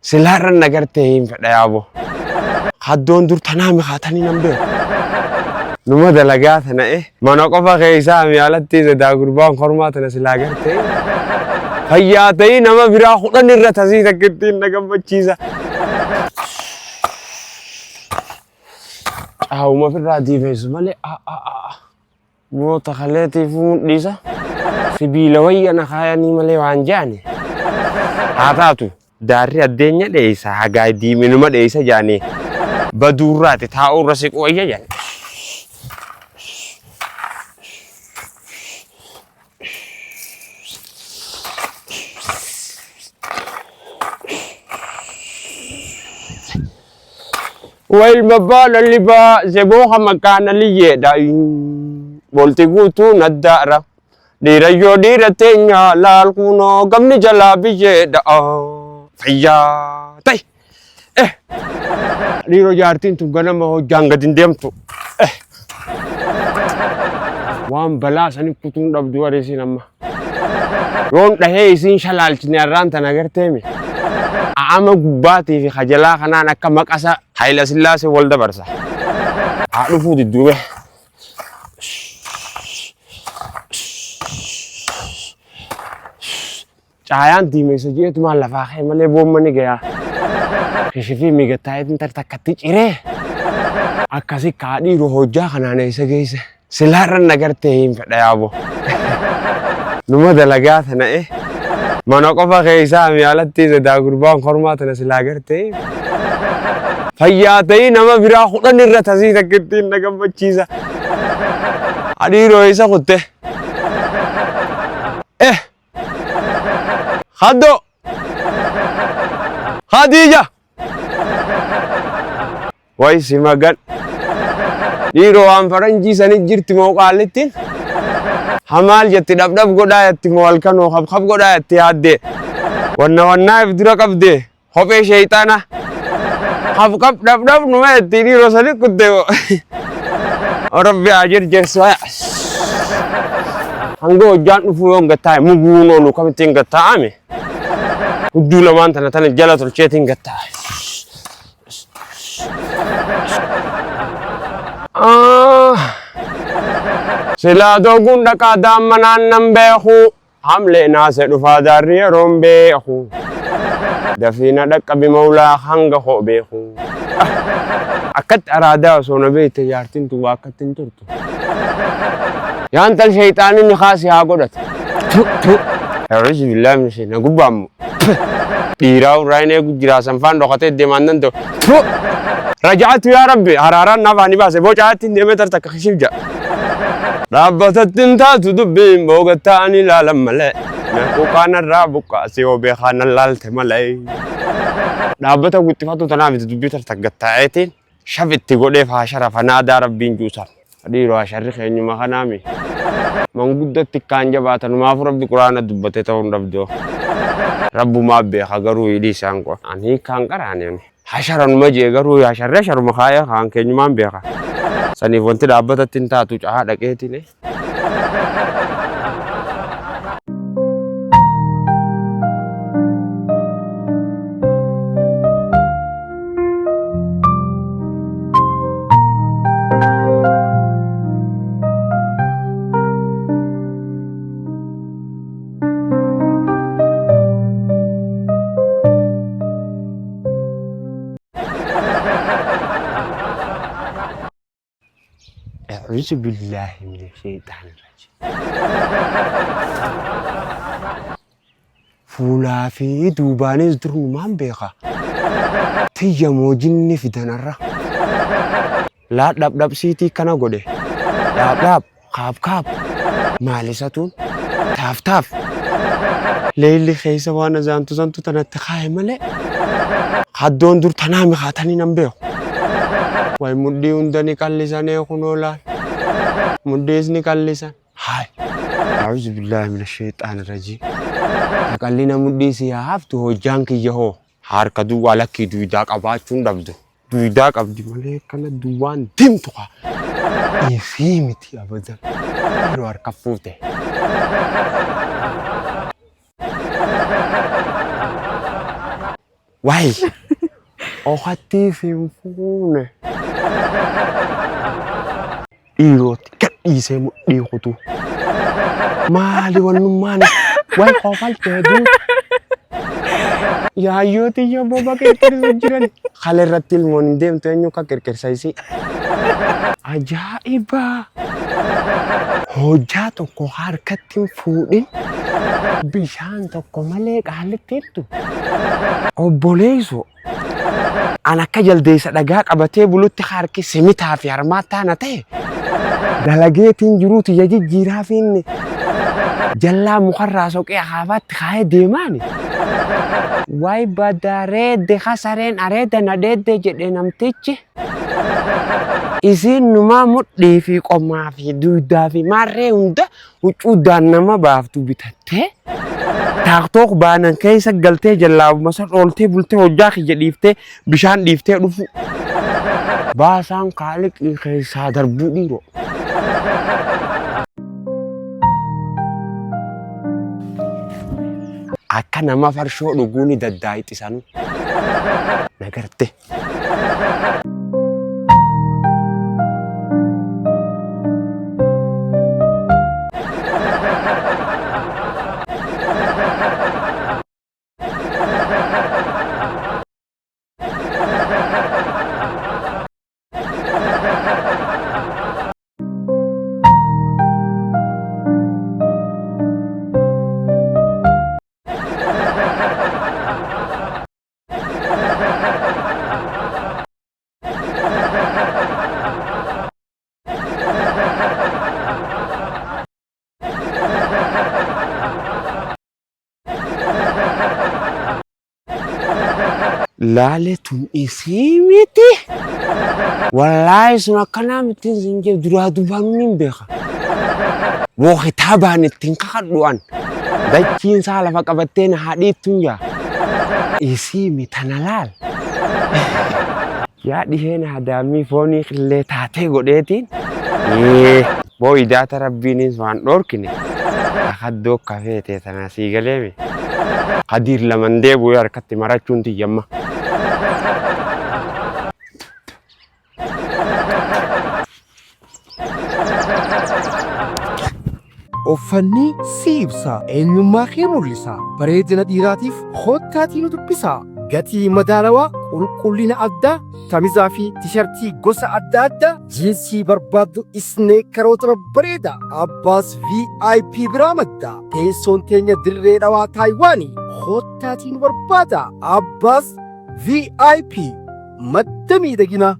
Silaa irra na gartee hin fedha yaaboo. Haddoon dur tanaa mihaatanii nan beeku. Numa dalagaa tana eh. Mana qofa keessaa mi alatti sodaa gurbaan kormaa tana silaa gartee. Fayyaa ta'ii nama biraa 10 irra tasii takkittiin na gammachiisa. Caawuma ofirraa diimeessu malee a a a. Moota kaleetiifuu mudhiisa sibiila wayya na kaayanii malee waan jaani. Haa taatu daarri addeenya dheeysa hagaa diiminuma dheeysa jaanii baduurraati taa'uurra siqu wayya jaani. Wailma baala libaa zebooha maqaana liyyeedha. Bolti guutuu naddaara. Dhiirayyoo dhiira teenya laal kunoo gamni jalaa biyyeedha. Fayyaa ta'e. Eh. Dhiiroo jaartiin tun ganama hojjaan gadi hin deemtu. Eh. Waan balaa sani kutuun dhabdu warisiin amma. Yoon dhahee isiin shalaalchine arraan tana agarteemi. A'ama gubbaatii fi kajalaa kanaan akka maqasa Hayila Sillaasee wal dabarsa. Haa dhufuu didduube. Caayaan diimeessa jeetumaan lafaa ka'e malee boomma ni gayaa. Kishifii migattaa'eetiin tar takkatti ciree. Akkasi kaa dhiiroo hojjaa kanaan eessa geesse. Silaa irra na gartee hin fedha yaaboo. Numa dalagaa tana eh. Mana qofa keessaa mi alatti sodaa gurbaan kormaa tana silaa gartee. Fayyaa ta'ii nama biraa 10 irra tasii takkittiin na gammachiisa. Dhiiroo eessa kutte? Eh. Haddoo. Khadija. Way si magan. Dhiiroo waan faranjii sani jirti moo qaallittiin? Hamaal jetti dhabdhab godhaa jetti moo halkanoo kabkab godhaa jetti yaaddee. Wanna wannaa if dura qabdee. Kophee sheeyxaana. Kabkab dhabdhab numa jetti dhiiroo sani kuttee moo. Rabbi haa jirjersu. Hanga hojjaan dhufuu yoon gattaa'e muguun oolu kamittiin gattaa'ame. Hudduu lamaan tana tana jala tolcheetiin gattaa'e. Silaa dooguun dhaqaa daammanaan nan beeku. Hamlee naase dhufaa daarri yeroon beeku. Dafii na dhaqqabi mawlaa hanga koo beeku. Akkatti araadaa osoo na beekte jaartiin tun waa akkatti hin turtu. Yaan tal shayxaanni ni kaasi haa godhatu. A'uuzu billaahi mina shayxaani na gubbaammu. Dhiiraa irraa hin eegu jira sanfaan dhokatee deemaan danda'u. Raja'atu yaa rabbi haraaraan naaf ani baase bocaatti hin deemee tarta akka kishif ja'a. Dhaabbatatti hin taatu dubbiin boogattaa ani ilaalan malee. Quuqaa narraa buqqaasee yoo beekaa nan laalte malee. Dhaabbata guxxifatu tanaaf itti dubbii tarta gattaa'eetiin shaf itti godheef haa sharafa naadaa rabbiin juusan. Dhiiroo hasharri keenyuma kanaami. Manguddootti kaan jabaatan maafu rabbi quraana dubbate ta'uu hin dhabdoo. Rabbumaa beeka garuu hidhii isaan qo. Ani hiikkaan qaraani ani. Hasharanuma jee garuu hasharri hasharuma kaayee kaan keenyumaan beeka. Saniif wanti dhaabbatatti hin taatu cahaa dhaqeetiin. A'uuzu billaahi mina shayxaani rajiim. Fuulaa fi duubaanis durumaan beeka. Tiyya moo jinni fidan arra. Laa dhab dhab siitii kana godhe. Dhaab dhaab kaab kaab. Maali satuun taaf taaf. Leeyli keessa waan azaantu santu tanatti kaaye malee. Haddoon dur tanaa mikaatanii nan beeku. Way mudhii hunda ni qallisanee kunoo laal. Mudhiis ni qallisan. Haay. A'uuzu billaahi mina sheexaani rajiim. Qallina mudhii si haa haftu hojjaan kiyya hoo. Harka duwwaa lakkii duydaa qabaachuun dhabdu. Duydaa qabdi malee kana duwwaan deemtu kaa. Ifii miti abadan. Yeroo harka fuute. Wayi okattiif hin fuune. Dhiirootti gadhiisee mudhii kutuu. Maali wannummaan wayi kofaltee duuta. Yaayyoo tiyya boba qirqirsu jiran. Kale irratti ilmoon hin deemtu eenyu akka qirqirsa isii. Ajaa'iba! Hojjaa tokko harkatti hin fuudhin bishaan tokko malee qaalitti hirtu. Obboleessoo an akka jaldeessa dhagaa qabatee bulutti harki simitaa fi harmaattaa na ta'e dalageetiin jiruu tiyya jijjiiraa fi inni jallaa mukarraa soqee akaafaatti kaayee deemaani. Waay badareedde kasareen areeda na dheedde jedhe namtichi. Isiin numaa mudhii fi qomaa fi dugdaa fi maarree hunda huccuuddaan nama baaftu bitattee taaktook baanan keessa galtee jallaabuma san ooltee bultee hojjaa kiyya dhiiftee bishaan dhiiftee dhufu. Baasaan kaaliqii keessaa darbuu dhiiroo. Akka nama farshoo dhuguu ni daddaayixisanuu. Nagarte. Laale tun isii miti. Wallaahi sun akkanaa miti sin jee duraa duubaan hin beeka. Woo kitaabaan ittiin kakadhu an. Dachiin isaa lafa qabattee na haadhiittuun jaa. Isii mi tana laal. Yaa dhiheen hadaamii foonii qillee taatee godheetiin. Ee boo idaata rabbiinis waan dhoorkine. Akaddoo kafeetee tana sii galeemi. Kadiir laman deebi'ee harkatti marachuun tiyyamma. Uffanni si ibsa, eenyummaa kee mul'isa. Bareedina dhiiraatiif koottaatii nu dubbisaa. Gatii madaalawaa, qulqullina addaa, shamizaa fi tishartii gosa adda addaa, jiinsii barbaaddu, isneekaroota babbareedaa Abbaas VIP biraa madda. Teessoon teenya Dirree Dhawaa Taayiwaanii. Koottaatii nu barbaada. Abbaas VIP madda miidhaginaa.